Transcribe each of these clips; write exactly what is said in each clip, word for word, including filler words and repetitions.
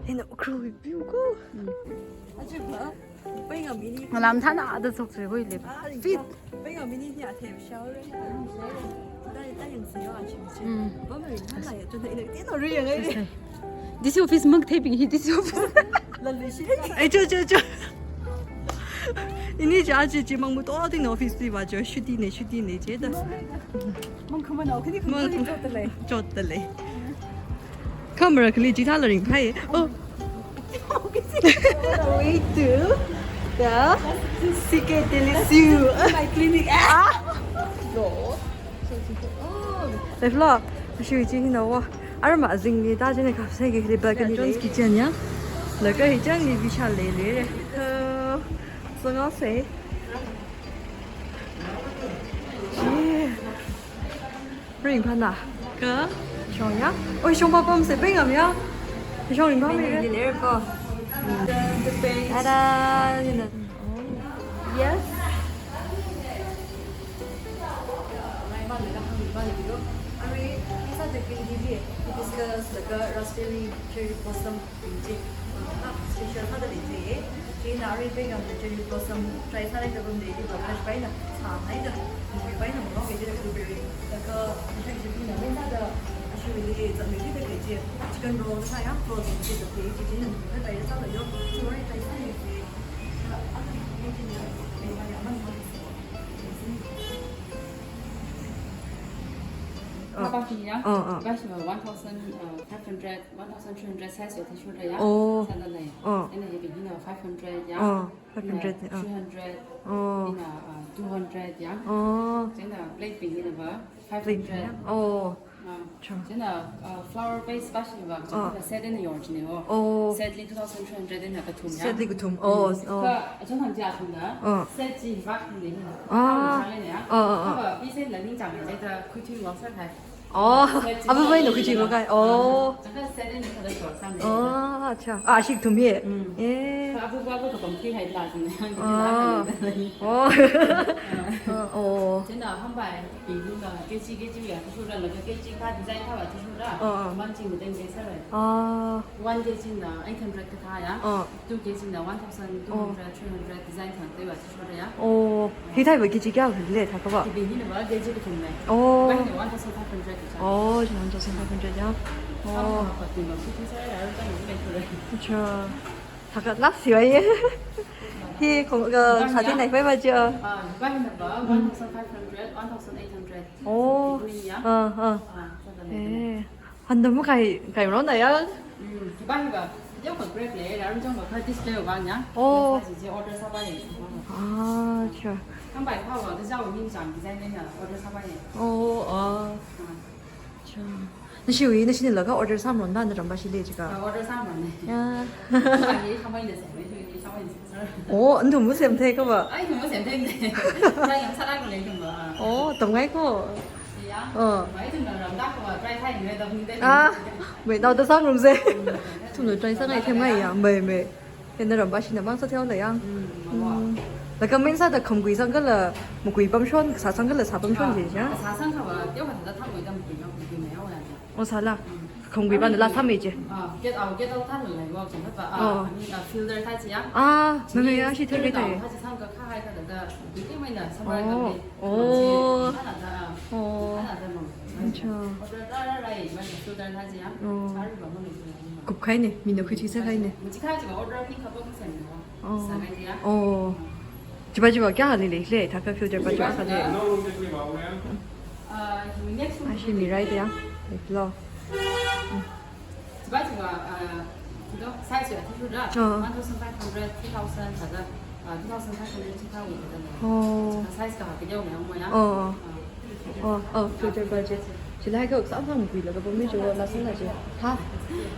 Ina ukrui piu ko. Aja ba. Pai ngam ini. Ngalam thana ada sok se hoi le. Fit. Pai ngam ini ni athe shower. Dai dai yang siyo aja. Mm. Ba mai na la ya tu ina tin ori yang ai. This office mang taping hi this office. Lalu shi. Ai cho cho cho. Ini ja ji ji mang mu to ding office li ba jo shuti ne shuti ne je da. Mang khama nao khani khama chot ta lei. Chot ta lei. Camera kali ji thala ringphai. Oh. Way to the C K Telesu. My clinic. Ah. No. Left lo. Shui ji na wa. Arma zing ni ta jene ka sai ke le ba ka ni John's Kitchen ya. Laga hi jang ni bi sha le le re. Ka so nga se. Ji. Ringphana. Ka shong ya. Oi, shong pa pam se pengam ya. Shong ringpha me re. Ni le ko. Ada, you know. Yes. Hibiscus, laga raspberry, cherry blossom, chi, ah, special thāda lei chi. Chieina arui pengam cherry blossom try sālei da bam lei, iva crush paina, sāngai da, mui paina mui ngai da blueberry. Laga, chi chi pina, main thāda, ashili zangmei chi da lei chi. Chicken roll thā ya, frozen chi da lei chi, chieina mui try sālei yo. Chi arui try sālei chi. Ah, ah, chi ni, ni ma ya, man ma. Ah. Haba hi ya. Ah, ah. Ba shi ma one thousand, uh, five hundred, one thousand three hundred size yo, athishurda ya. Oh. Sāda lei. Ah. Ina hibing hina five hundred ya. Ah, five hundred, ah. Three hundred. Oh. Ina, uh, two hundred ya. Oh. Chieina plate bing hina ba five hundred. Plate ya. Oh. Ah. Cha. Chieina, uh, flower base ba shi ba, ah, chieina set ina yor chine o. Oh. Set li two thousand three hundred ina kathum ya. Set li kathum. Oh, mm, oh. Kha, achon hang ja thum da. Ah. Set chi ba thum de ni. Ah. Thum chang ne ya. Ah, ah, ah. Kha ba, pi set la ning chang ne, da khui thui wang sa khai. Oh, abu bai no kuchi lo kai. Oh. Chang ka set ni kada short sam. Oh, acha. Ah, shi thum ye. Mm. Eh. Abu ba ko kom ki hai la sin. Ah. Oh. Ah, oh. Chieina hambai, bi lu na, K G, K G ya, athishurda la, K G ka design ka ba athishurda. Ah, ah. Man ching den ke sa rai. Ah. One K G na eight hundred kathā ya. Ah. Two K G na one thousand two hundred, oh, three hundred design thang te wa chi shora ya. Oh, hithāva K G kayā hule thākha va? Hibing hina va K G kathum lei. Oh. Ba hina one thousand five hundred cha. Oh, one thousand five hundred ya. Oh. Athum va chi chi sa ya, athum va chi chi sa ya. Acha. Thākha last si va ye. Hi khong ka, ba hina, sāthinai vai va cha. Ah, ba hina va, mm, one thousand five hundred, one thousand eight hundred. Oh. Hibing ya. Ah, ah. Ah, sa da lei. Eh. Handa mu kai, kai rona ya. Mm, kiba hiba. Yau ka break lei, la rum jong ba ka display ba nya. Oh. Sa ji ji order sāpai. Ah, cha. Kan bai pa wa, da jao ning jang design ne na order sāpai. Oh, ah. Ah. Cha. Nashi wi, nashi ni laga order sāmron da, na ramba shi lei jika. Ah, order sāmron ne. Ya. Ba ye sāpai ne sa, ne sāpai ne sa. Oh, ndu mu sem the ka ba. Ai, ndu mu sem the ne. Sa yang sa la ko lei ka ba. Oh, tam ngai ko. Ya. Oh. Mai tum na ram da ko try thai ni da ni da. Ah, mai nao da sāngarumse. Tum na try sāngai them ngai ya, mai, mai. Ina ramba shina mang sātheo la yang. Mm, mm. Laga main sāda khamgui sangkhala, mugui pamshon, sā sangkhala, sā pamshon je ya. Ah, sā sangkha ba, teo kha da tham gui da mugui ya, mugui mai ya wa ya. Oh, sāla. Mm. Khamgui ba na la tham je. Ah, get out, get out thā la lai wa, chang ba. Ah, oh. I mean, ah, filter thā chi ya. Ah, mai, mai ya, shi thei thei. Thā chi sangkha kha hai kha da, mugui mai na, samar ka. Oh. Oh. Ana da. Oh. Ana da mo. Acha. Order ra ra ra, man filter thā chi ya. Oh. Ari ba mo ni. Kup khai ne, mina khuithi sā khai ne. Muchi khai chi ba order pin ka ba mo sen ne. Oh. Sa khai ya. Oh. Chiba chiba kayā hali lei le, thākha filter ba chiba hali. Ah, next one. Ashi mi right ya. Lei lo. Chiba chiba, ah, kilo size ya, athishurda. Oh. One thousand five hundred, two thousand, thāda, ah, two thousand five hundred, two thousand, thāda. Oh. Size ka ha kilo me mo ya. Oh. Ah. Oh, oh, filter ba je. Chilai ka sam sam gui laga pammi jo la sāna je. Ha.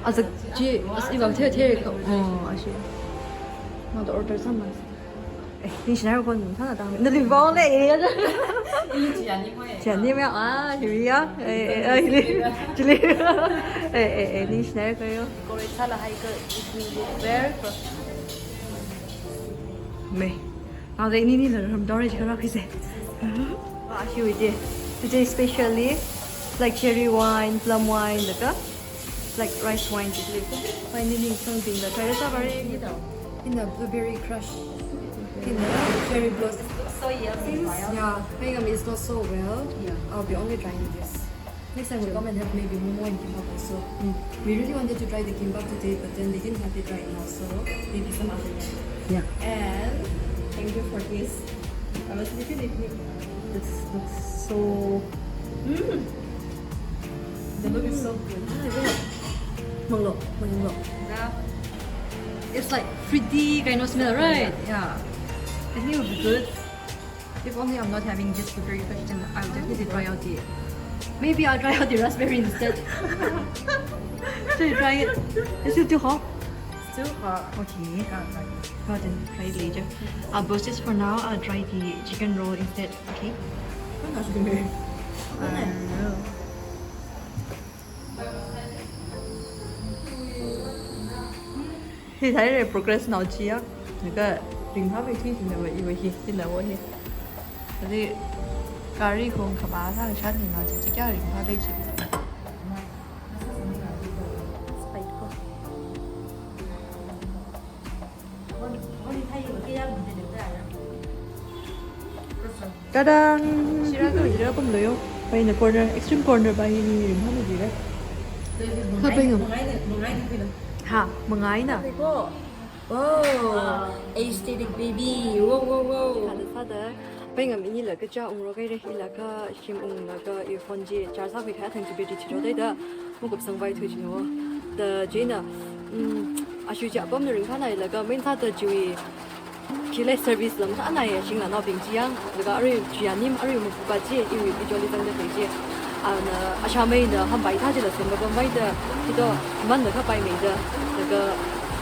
Aza ji, as iwang the the ka. Oh, ashi. Ma da order sāma. Eh, ningshinai ko nung thāna tang. Na li vao le, eh, ya. Ini chi ani mo ya. Chi ani mo ya. Ah, here we are. Eh, eh, eh, ini. Chili. Eh, eh, eh, ningshinai ko yo. Decorate sāla hai ka, it will look very perfect. Mai. Now they need to run down, just gonna say. Ah, shi wi je. Today specially, like cherry wine, plum wine, laga. Like rice wine, it is. Finally, something that I saw very, you know, in the blueberry crush, in the cherry blossom. Looks so yummy. Yeah, Pangam is not so well. Yeah. I'll be only trying this. Next time we come and have maybe momo and kimbap also. Mm. We really wanted to try the kimbap today, but then they didn't have it right now, so maybe some other time. Yeah. And thank you for this. I was literally, this looks so, mm. The look is so good. Ah, yeah. Manglo, manglo. Yeah. It's like fruity kind of smell, right? Yeah. I think it would be good. If only I'm not having this blueberry crush, then I'll definitely try out the. Maybe I'll try out the raspberry instead. Should I try it? Is it too hot? It's too hot. Okay. Can't try it. Well, then try it later. I'll post this for now. I'll try the chicken roll instead. Okay. Can't touch the berry. I don't know. Hi thai re progress nao chi ya. Laga ringphāmei thui china va iva hi, china va hi. Adi gari khong khama sāngashan hi nao chi, chi kya ringphā lei chi. Ta-da! Shira ka jira pamlo yo. Pai na corner, extreme corner pai ni ringphāmei jira. Kha Pangam. Ha, mangaina. Oh, aesthetic baby. Whoa, whoa, whoa. Sāda, sāda. Pangam ini laga cha ungro kaire, i laga shim unglaga i phone chi charge sākhui kha thang chi battery chiro dai da. Mukup sangbai thui chino. Da china, mm, ashu chi apam na ringphānai laga main sāda chiwui. Khi lei service lam sānai shingla naobing chi yang, laga arui chi anim, arui mukupa chi, i, i jolly zangda thei chi. Ana, asha mai na hambai thā chila semba pambai da, khi to, man na kha paimei da, laga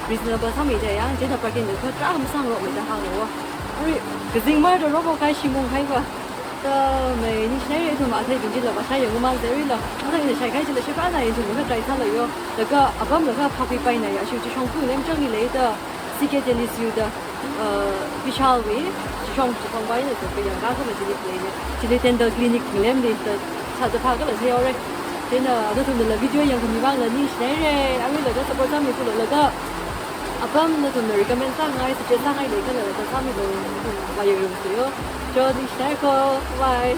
reasonable sāmei da yang, china parking da kha tra ham sangrokmei da hānglo. Arui, kazing mar da roko kai shim unghai va. Tamei ningshinai re, ithum athei bing chila vāshai yangu mang zerila. Athei ina shaikhai chila shipānai ithum kha try sālo yo. Laga apam laga phākhui painai, ashu chi shongkhui lem chang ni lei da. C K J L S U da, uh, Vishal wui, chi shong, chi shong bai na, so kayang ka kala chili lei ne. Chili dental clinic lem lei da, sāda phā kala thei ore. China, nathumna la video yangkhami vangla ningshinai re, arui laga support sāmi kulo laga. Apam nathumna recommend sāngai, suggest sāngai lei kala laga sāmilo, va yanglu yo. Cho ningshinai ko, bye.